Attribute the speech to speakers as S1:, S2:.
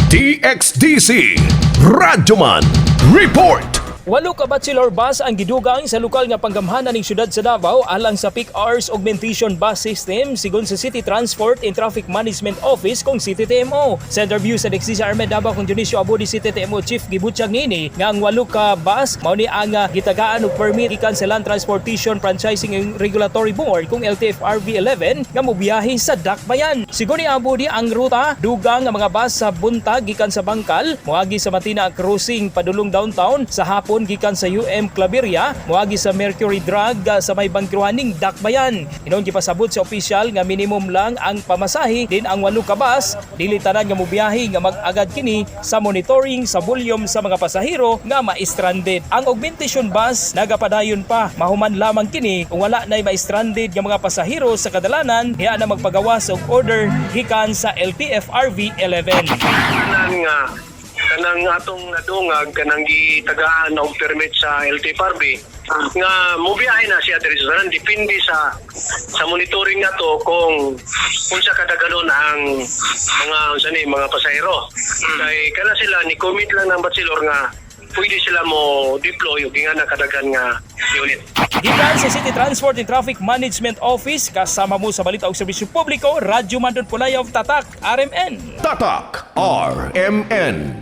S1: DXDC Radyoman Report.
S2: Walo ka bachelor bus ang gidugang sa lokal nga panggamhanan ning syudad sa Davao alang sa peak hours augmentation bus system, sigon sa City Transport and Traffic Management Office kung CTTMO. Sa interview sa DXDC RMN Davao kung Dionisio Abudi, CTTMO Chief, gibutyag nini nga ang walo ka bus mao ni ang gitagaan og permit gikan sa Land Transportation Franchising and Regulatory Board kung LTFRB 11 nga mobiyahe sa Dakbayan. Sigon ni Abudi, ang ruta dugang ang mga bus sa buntag gikan sa Bangkal moagi sa Matina Crossing padulong downtown, sa hapon gikan sa UM Claveria moagi sa Mercury Drug sa may bangkiruhan ning Dakbayan. Hinuon gipasabot sa opisyal nga minimum lang ang pamasahe din ang walo ka bus, dili tanan nga mobiyahe nga mag-agad kini sa monitoring sa volume sa mga pasahero nga ma-stranded. Ang augmentation bus nagapadayon pa mahuman lamang kini kung wala nay ma-stranded nga mga pasahero sa kadalanan, hiya na magpagawas og order gikan sa LTFRV 11.
S3: Tanan nga kanang atong nadungag, kanang gitagaan og permit sa LTFRB nga mobiyahe na siya diri sa tanan, depende sa monitoring nato kung unsa kadaganon ang mga unsa ni mga pasahero, kay kana sila ni commit lang ng bachelor nga pwede sila mo deploy og nga kadaghan nga unit.
S2: Gikan sa City Transport and Traffic Management Office, kasama mo sa balita og serbisyo publiko, Radyo Mandon Pulay of Tatak, RMN.
S1: Tatak RMN.